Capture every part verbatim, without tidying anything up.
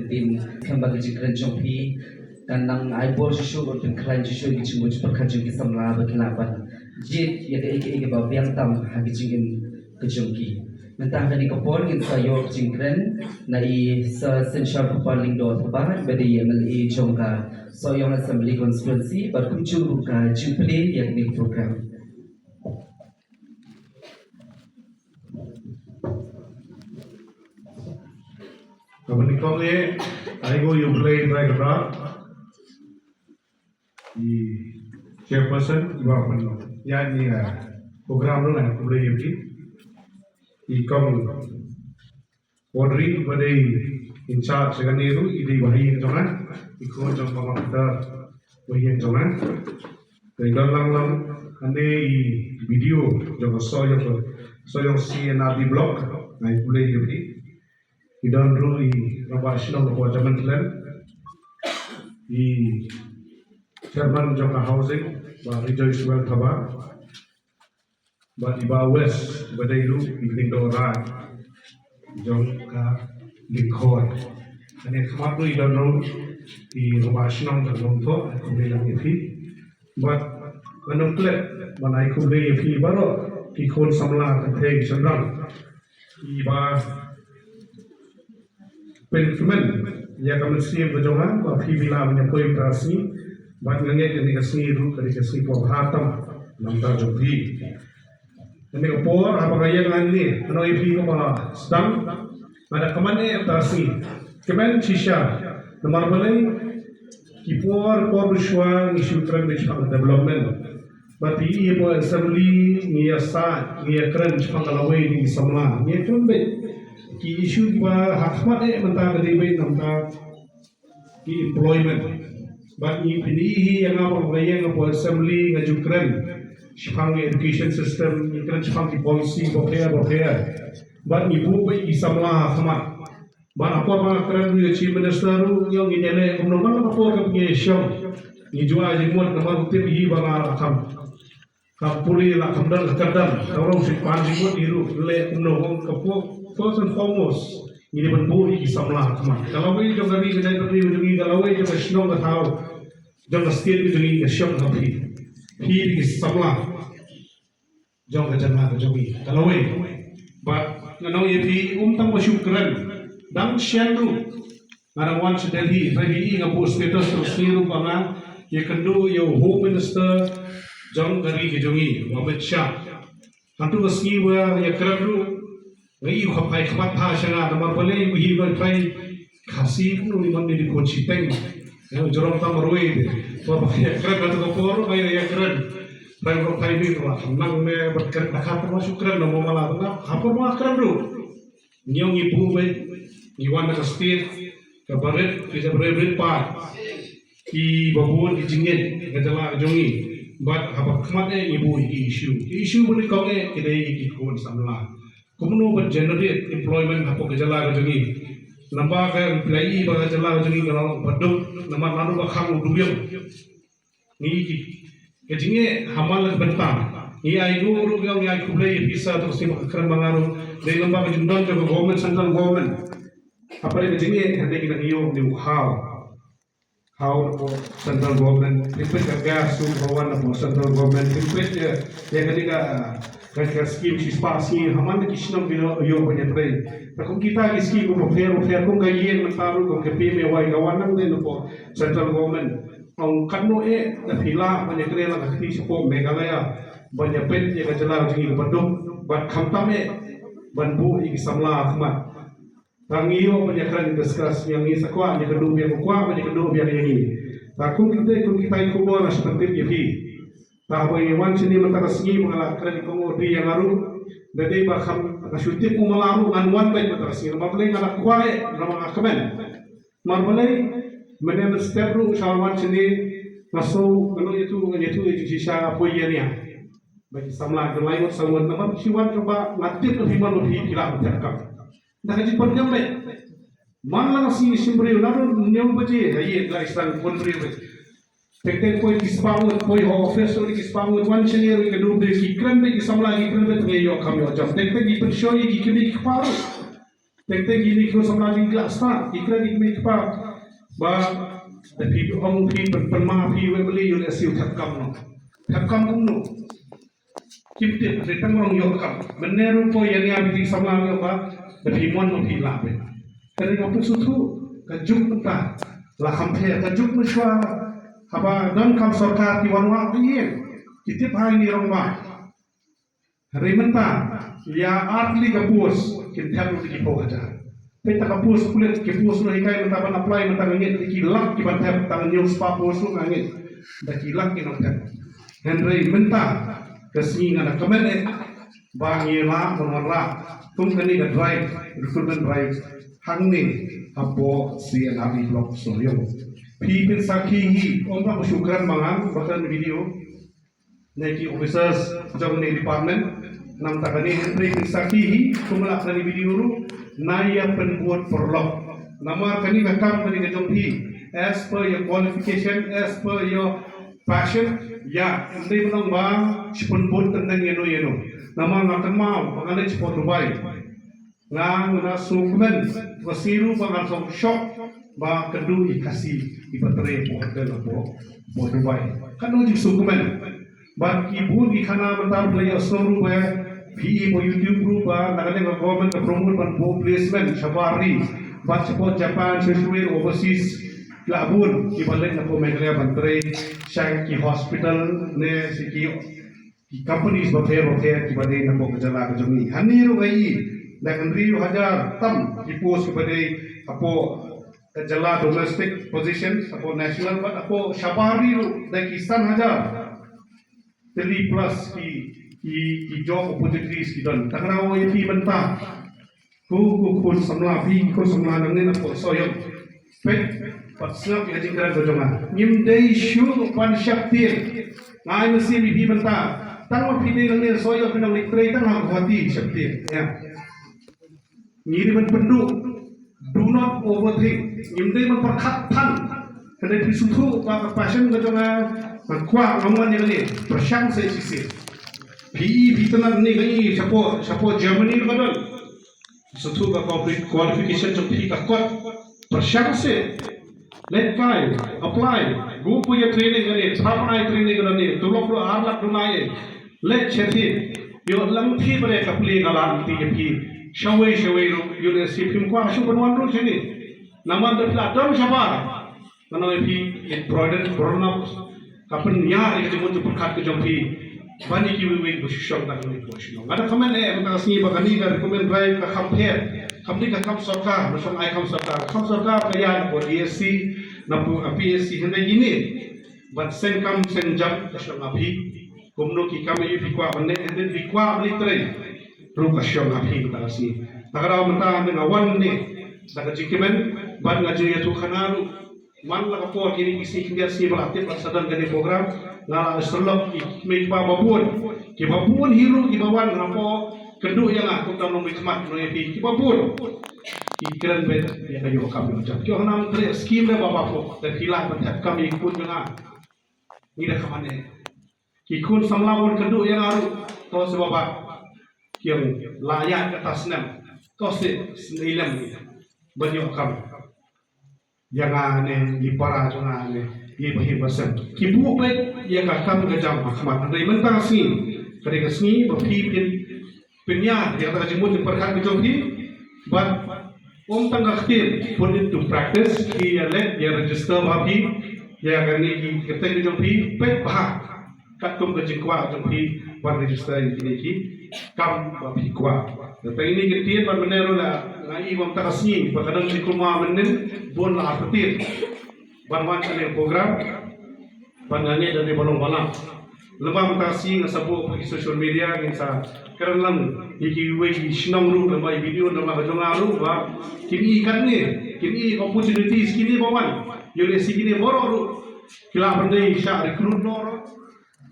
Din khlem ba ka jingkren jong phi kan nang ai bor shuh shuh, kan khlaiñ shuh shuh ki jingmut jingpyrkhat jong ki samla ba ki lah ban jied ïa kaei kaei kaba biang tam ha ki jingim ka jong ki. Mynta ha kane ka por ngin sa ïoh ka jingkren na i Sir Synshar Khupa Lyngdoh Thabah, ba dei i M L A jong ka Sohiong Assembly Constituency, bad kumjuh ruh ka jingplie ïa kane ka program. Kaba nyngkong eh, ai nguh ïa U Blei Trai Kynrad, i chairperson, i ba pynïaid ïa kane ka program ruh, ai khublei ïa phi. I Kong Audrey ba dei in charge jong kane ruh, i dei ba ïeit jong nga, i khun jong Kong Peter ba ïeit jong nga. Te don lang lang hangne i B D O jong ka Sohiong, Sohiong C and R D block, ai khublei ïa phi. I don ruh i Rangbah Shnong Bah Jaman Tlen, i chairman jong ka housing Bah Rejoice Well Thabah, bad i Bah West ba dei ruh i Lyngdoh Rai jong ka Lyngkhoi. Hangne khmat ruh i don ruh i Rangbah Shnong jong Nongthoh, ai khublei lang ïa phi. Bad ngan ym klet ban ai khublei ïa phi baroh ki khun samla kynthei shynrang, i ba pynkmen ïa ka mynsiem ka jong nga ba phi phi lah ban ïa poi mynta ka sngi. Bad nga ngeit kane ka sngi ruh ka dei ka sngi kaba bha tam na ka bynta jong phi. Kane ka por haba nga ïeng hangne, nga ong ïa phi kaba sdang, nga da kmen eh mynta ka sngi, kmen shisha. Namar balei? Ki por por shuwa ngi shu kren beit shaphang development. Bad phi i hapoh assembly ngi ïa sah, ngi ïa kren shaphang ka lawei na ki samla, ngi ïa kren beit ki issue kiba ha khmat eh mynta ka dei beit na ka bynta ki employment. Bad ngi, phi i hi ïa nga ba nga ïeng hapoh assembly, nga ju kren shaphang ki education system, ngi kren shaphang ki policy bapher bapher. Bad ngi buh beit ki samla ha khmat. Bad ha por ba nga kren ruh ïa u Chief Minister ruh, ngi ong ngin ïaleh kumno, man la ka por kaba ngi ïashong, ngi ju ai jingmut, namar u tip hi ba nga la kham, kham pule, la kham don ka kyrdan, ka rong shi pan jingmut hi ruh, leh kumno, ong ka por, first and foremost ngi dei ban buh ïa ki samla ha khmat. Ka lawei jong ka ri ka jaitbynriew jong ngi, ka lawei jong ka shnong ka thaw, jong ka state ka jong ngi, ka shong ha phi, phi dei ki samla jong ka jylla ka jong ngi, ka lawei. Bad ngan ong ïa phi, ym tang ba shu kren, dang shen ruh nga dang wan sha Delhi, hynrei phi i nga buh status tang sngi ruh ba nga ïakynduh ïa u Home Minister jong ka ri ka jong ngi, u Amit Shah. Hangtu ka sngi ba ïakren ruh, nga i u kham phai khmat bha sha nga, namar balei? U hi ba u trai Khasi, kumno u ong, man u dei khun shiteng. Ïa, u jrong tang marwei de. Ba ba ïakren hangtu ka por ruh, ba ïakren, trai ruh trai bit ruh, nang ne bad kren da kata, ba shu kren na mo mala tang, ha por ba kren ruh, ngi ong ngi buh beit, ngi wan na ka state kaba rit, ka jingbarit rit paid, kiba bun ki jingngeit ha ka jylla ka jong ngi. Bad haba khmat eh ngi buh ïa ki issue, ki issue ba nyngkong eh ki dei ïa ki khun samla. Kumno ban generate employment hapoh ka jylla ka jong ngi? Namar ka pynlait ba ka jylla ka jong ngi ka long ba duk, namar naduh ba khang u dujok. Ngi ki, ka jingeh ha man la ka bynta. Ngi ai nguh ruh, ngi ai khublei ïa phi Sir, tang shisien ba ka kren ma nga ruh. Dei namar ka jingdon jong ka government, central government. Hapdeng ka jingeh, hynrei ngi nang ïoh ïa u khaw. Khaw napoh central government, pynpeit ka gas ruh ka wan napoh central government, pynpeit ïa, ïa kane ka, ka, ka scheme shispah sngi, ha man la ki shnong ki ïoh, ïoh ban ïatrei. Te kum kita ki scheme kiba pher bapher, kum ka ïing mynta ruh, kum ka P M A Y ka wan nang dei napoh central government. Ong katno eh da phi lah ban ïatrei la ka kti shapoh Meghalaya ban ïapeit ïa ka jylla jong ngi kaba duk, bad khamtam eh ban buh ïa ki samla ha khmat. Tang ngi ïoh ban ïakren discuss, ïa ngi sa kwah ïakynduh biang, kwah ban ïakynduh biang ïa ngi. Te kum kita, kum kita ki khubor nga shu pyntip ïa phi. Te haba ngi wan shane mynta ka sngi ba nga la kren ïa ka ngi ïa nga ruh, da dei ba kham, nga shu tip u mala ruh ngan wan beit mynta ka sngi. Namar balei? Nga la kwah eh, namar nga kmen. Namar balei? Mynne mynstep ruh sha wan shane nga sngew, nga ïathuh, nga ïathuh ïa jingshisha, poi ïa nia. Ba ki samla ki lai ngut saw ngut, namar shi wan kaba nga tip ba phi mon ba phi, phi lah ban thep kam. Da ka jingpynjah beit. Man la ka sngi shim briew, naduh hynñiew baje ha ïing, la i sdang pun briew beit. Teng teng poi ki spah ngut, poi ha office ruh ki spah ngut, wan shane ruh ki dum de, ki kren beit ki samla, ki kren beit, ngi ïoh kam ïoh jam. Teng teng ki pynshoi ïa ki kmie ki kpa ruh. Teng teng kine ki khun samla jong ngi ki la start, ki kren ki kmie ki kpa. Ba da phi ong phi pyn, pynma phi wei bali, ïoh leh siew thep kam noh. Thep kam kumno? Kim tip, hynrei tang rong ïoh kam. Mynne ruh ko ïa nia phi samla ïoh ba da phi mon ma phi lah beit. Hynrei nga pynsngewthuh ka juk mynta la kham pher, ka juk mynshuwa haba don kam sorkar ki wan wah ki ïeng. Ki tip ha ine i rangbah. Hynrei mynta ïa ar tylli ka post kin thep ruh da ki phew hajar. Peit ta ka post pulit, ki post ruh hikai mynta ban apply mynta nga ngeit da ki lak ki ban thep, tang hynñiew spah post ruh nga ngeit da ki lak ki nang thep. Hynrei mynta ka sngi nga da kmen eh ba ngi lah ban wanrah kum kane ka drive, recruitment drive hangne hapoh C N R D block Sohiong. Phi pynsakhi hi, ym ba shu kren ma nga ba kren video. Ne ki officers jong ne department, nangta kane hynrei pynsakhi hi, kumba la kane video ruh, na ïa pynbud paralok. Namar kane ka kam kane ka jong phi, as per your qualification, as per your passion, ïa, ym dei ban ong ba shu pynbud tang ïano ïano. Namar nga kynmaw ba nga leit shapoh Dubai. Nga, nga sngewkmen, nga sngew ruh ba nga sngewshoh ba kynduh i Khasi iba trei hapoh hotel hapoh, hapoh Dubai. Katno jingsngewkmen. Bad ki bun ki khana mynta phi la ïohsngew ruh ba phi i hapoh YouTube ruh ba na ka liang ka government ka promote ban buh placement shabar ri. Bad shapoh Japan, sha shuwa overseas, la bun kiba leit na hapoh Meghalaya ban trei sha ki hospital ne sha ki ki companies bapher bapher kiba dei na hapoh ka jylla ka jong ngi. Hangne ruh nga i da hynriew hajar tam ki post kiba dei hapoh ka jylla, domestic position, hapoh national, bad hapoh shabar ri ruh da ki san hajar tylli plus ki, ki, ki job opportunities ki don. Tang nga ong ïa phi mynta, ko, ko khun samla, phi khun samla nangne na pdeng Sohiong. Peit, pat sngap ïa ka jingkren ka jong nga. Ngim dei shuh ban sheptieng. Nga ai mynsiem ïa phi mynta. Tang ma phi dei nangne Sohiong, phi nang leit trei tang ha Guwahati, sheptieng. Ïa. Ngi dei ban pynduh. Do not overthink. Ngim dei ban pyrkhat than. Ka dei phi sngewthuh ba ka passion ka jong nga, nga kwah, nga mon ïa kane. Pyrshang seh shisien. Phi i, phi tnat ne, nga i shapoh, shapoh Germany ruh ka don. Sngewthuh ba ka qualification jong phi ka kot. Pyrshang seh. Leit kai, apply. Go for your training kane, phra bnai training kane, tulop ruh ar lak dunai. Leit sha phi. Ïoh lang phi ba dei ka plie ka lad lynti ïa phi. Shawei shawei ruh, ïoh leh shisien phim kwah shuh ban wan ruh shane. Namar da phi la don shabar. Ngan ong ïa phi, it broaden, broaden up. Ka pynïar ïa ka jingmut jingpyrkhat ka jong phi ban ïa kiwei kiwei ba shu shong tang ha kane ka shnong. Nga da kmen eh mynta ka sngi ba kane ka recruitment drive ka kham pher, kam dei ka kam sorkar, ba shong ai kam sorkar. Kam sorkar ka ïaid na P S C, na P S C hynrei ine ban seng kam seng jam ka shong ha phi. Kumno ki kam ïa phi kwah ban leh, hynrei phi kwah ban leit trei ruh ka shong ha phi mynta ka sngi. Te ka daw mynta nga wan ne da ka jingkmen bad nga jingïathuhkhana ruh. Man la ka por kine ki sngi khyndiat sngi ba la tip ba sa don kane program, nga la sylloh ki kmie kiba bun, kiba bun hi ruh kiba wan hapoh kynduh ïa nga, kumta nongmihkhmat nongïakhih kiba bun ki kren beit ïa ka ïoh kam ïoh jam. Ki ong, nam trei skim de ba ba pok, te phi lah ban thep kam ïa ki khun jong nga. Ngi da kham mane. Ki khun samla bun kynduh ïa nga ruh, to se ba ba ki ong la ïa kata snem, to se snem lem ban ïoh kam. Ïa nga ne, ïa para jong nga ne, ïa ba hi ba sem. Ki buh beit ïa ka kam ka jam ha khmat. Hynrei mynta ka sngi, ka dei ka sngi ba phi phin pynïar ïa ka jingmut jingpyrkhat ka jong phi. Bad ym tang ka ktien, put it to practice. Phi ïa leh, ïa register ba phi ïa kane ki kyrteng ka jong phi, peit bha. Katkum ka jingkwah jong phi ban register ïa kine ki kam ba phi kwah. Te ine ki ktien ban mynne ruh la nga i ba mynta ka sngi ba ka dang jingkulmar mynnin bun la artatien ban wan kane program ban nga ngeit da dei ba long ba lang. Lymba mynta ka sngi nga sa buh ha ki social media, ngin sa kren lang ïa kiwei ki shnong ruh, lymba ïa video lymba ka jong nga ruh ba kin i katne, kin i opportunities kine ba wan. Ïoh lehse kine baroh ruh ki la pyndei sha recruit noh ruh.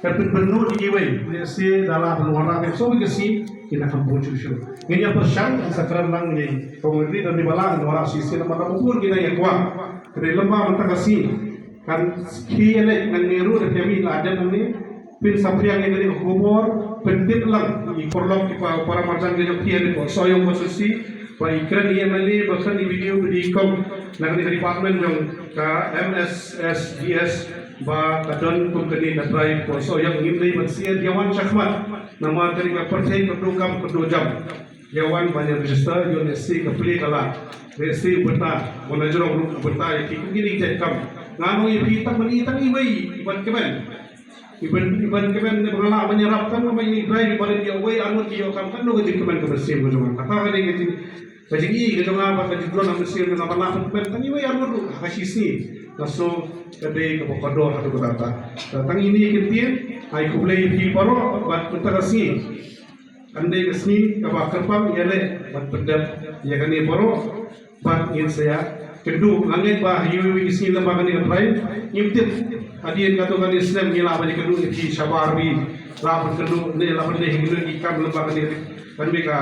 Ka pynbynnud ïa kiwei, lehse da la pynwanrah, so wi ka sngi kin nang kham bun shuh shuh. Ngin ïa pyrshang, ngin sa kren lang ïa i kong Henry da dei ba la ngin wanrah shisien namar ka bun ki nang ïa kwah. Ka dei lymba mynta ka sngi kan khie ïa leit nangne ruh da phi ïa mih la dep nangne. Phin saphriang ïa kane ka khubor, pyntip lang ïa i paralok ki para marjan ka jong phi ha Sohiong constituency. Ba i kren i M L A, ba kren i video video kong na kane ka department jong ka M S S D S, ba ka don kum kane ka drive ko so yang ngim dei ban sngewthuh ïa wan shakhmat. Namar kane ka pyrthei ka dukam ka dujam. Ïa wan ban ïa register, ïa ne si ka plie ka la. Ne si u bynta, wan na jrong ruh u bynta ïa ki kum kine ki kam. Nga ong ïa phi tang ban i tang iwei i ban kmen. I ban, i ban kmen ne ba nga lah ban ïarap tang ban i drive i ban ïa wei arngut ki ïoh kam, katno ka jingkmen ka mynsiem ka jong nga. Kata ka dei ka jing, ka jingi ka jong nga ba ka jingduh na mynsiem nga ban lah ban kmen tang iwei arngut ruh ha ka shisngi. Nga sngew ka dei kaba kordor haduh katta katta. Tang ine ki ktien, ai khublei ïa phi baroh bad mynta ka sngi kan dei ka sngi kaba kyrpang ïaleh bad pyndep ïa kane baroh. Bad ngin sa ïa kynduh, nga ngeit ba ha iwei iwei ki sngi lem bad kane ka drive, ngim tip, hadien katto katne snem ngi lah ban ïa kynduh ïa phi shabar phi, lah ban kynduh ne lah ban leh ïa kine ki kam lem bad kane, kane ka,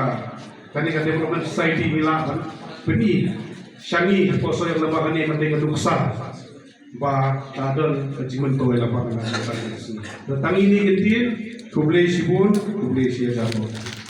kane ka development society ngi lah ban pyni sha ngi hapoh Sohiong lem bad kane, kane ka nuksa ba ka don ka jingmyntoi lem bad kane ka nuksa. Tang ine ki ktien, khublei shibun, khublei shihajar nguh.